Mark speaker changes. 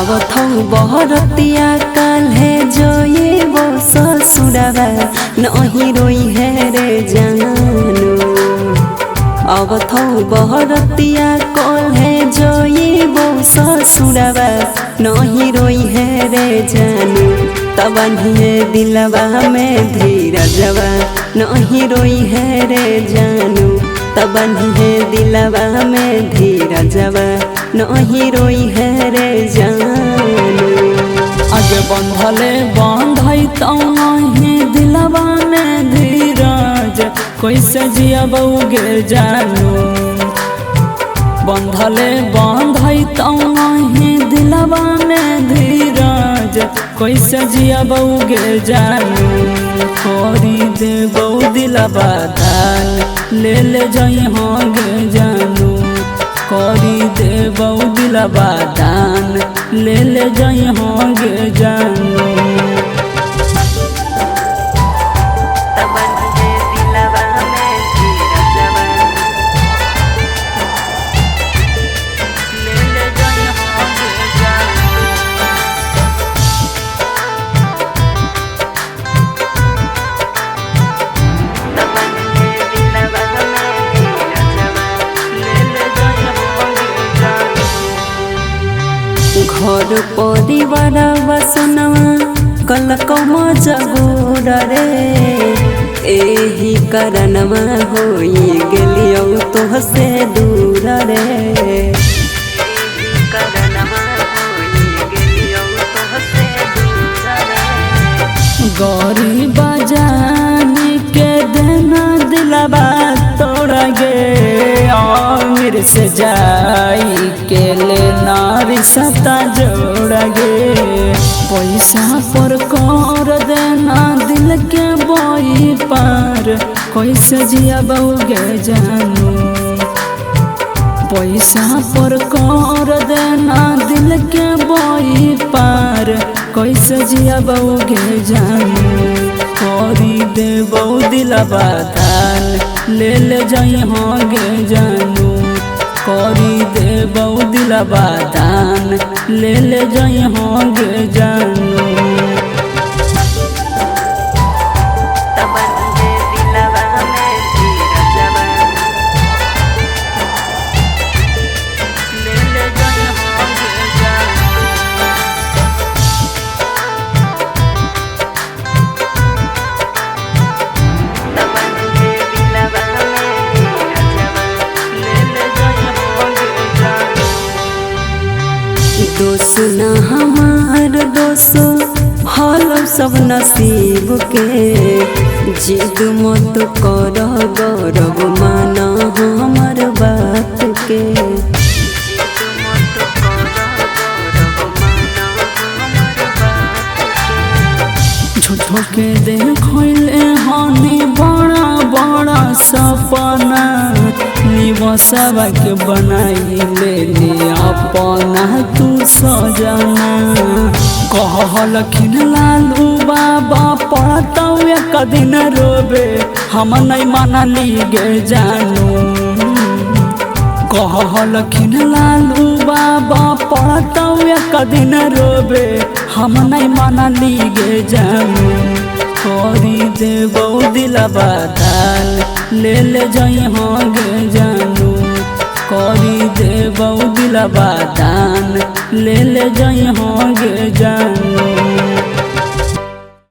Speaker 1: आवत हौ बहरतिया काल्हे जइबो ससुरवा नहीं रोई है रे जानू। आवत हौ बहरतिया काल्हे जइबो ससुरवा नहीं रोई है रे जानू। तबनिए दिलवा में धीरजवा नहीं रोई है रे जानू। तबनिए दिलवा में धीरजवा नहीं रोई है रे जानू।
Speaker 2: अज बंधले बंधई तो नहीं दिलवा में धीरज कैसे जियबौगे जानू। बंधले बंधई तो नहीं दिलवा में धीरज कैसे जियबौगे जानू। करी देबौ दिलवा दान ले ले जइहोगे जानू। करी देबौ दिलवा दान ले ले जइहोगे जानू।
Speaker 1: तबनिए दिलवा में धीरजवा
Speaker 2: ले ले जइहोगे जानू।
Speaker 1: तबनिए दिलवा में धीरजवा
Speaker 2: ले ले जइहोगे जानू।
Speaker 1: घर परिवार बसनवा कल कम जगोर रे एही कारणवा होई गेलियौ तोहसे दूर रे। एही कारणवा होई गेलियौ तोहसे दूर रे।
Speaker 2: गरीब जानी के देना दिलवा तोड़ गे आमिर से जाई के लेना रिश्ता जोड़ गे। पैसा पर कर देना दिल के बोई पार कैसे जियबौगे जानू। पैसा पर कर देना दिल के बोई पार कैसे जियबौगे जानू। करी देबौ दिलवा दान ले ले जइहोगे जानू। करी देबौ दिलवा दान ले ले जइहोगे जानू।
Speaker 1: तबनिए दिलवा में धीरजवा
Speaker 2: ले ले जइहोगे जानू।
Speaker 1: तबनिए दिलवा में धीरजवा
Speaker 2: ले ले जइहोगे जानू।
Speaker 1: दोष न हमार दोष हल सब नसीब के जिद मत कर गौरव माना हमार बात के। जिद मत कर गौरव माना हमार बात के।
Speaker 2: झूठो के देखले हनी बड़ा बड़ा सपना निवसवा के बनाई ले अपना तू सजना। कहलखिन लालू बाबा पढ़तौ एक दिन रोबे हम नहीं मानली गे जानू। कहलखिन लालू बाबा पढ़तौ एक दिन रोबे हम नहीं मानली गे जानू। करी देबौ दिलवा दान ले ले जइहोगे जानू। करी देबौ दिलवा दान ले ले जइहोगे जानू।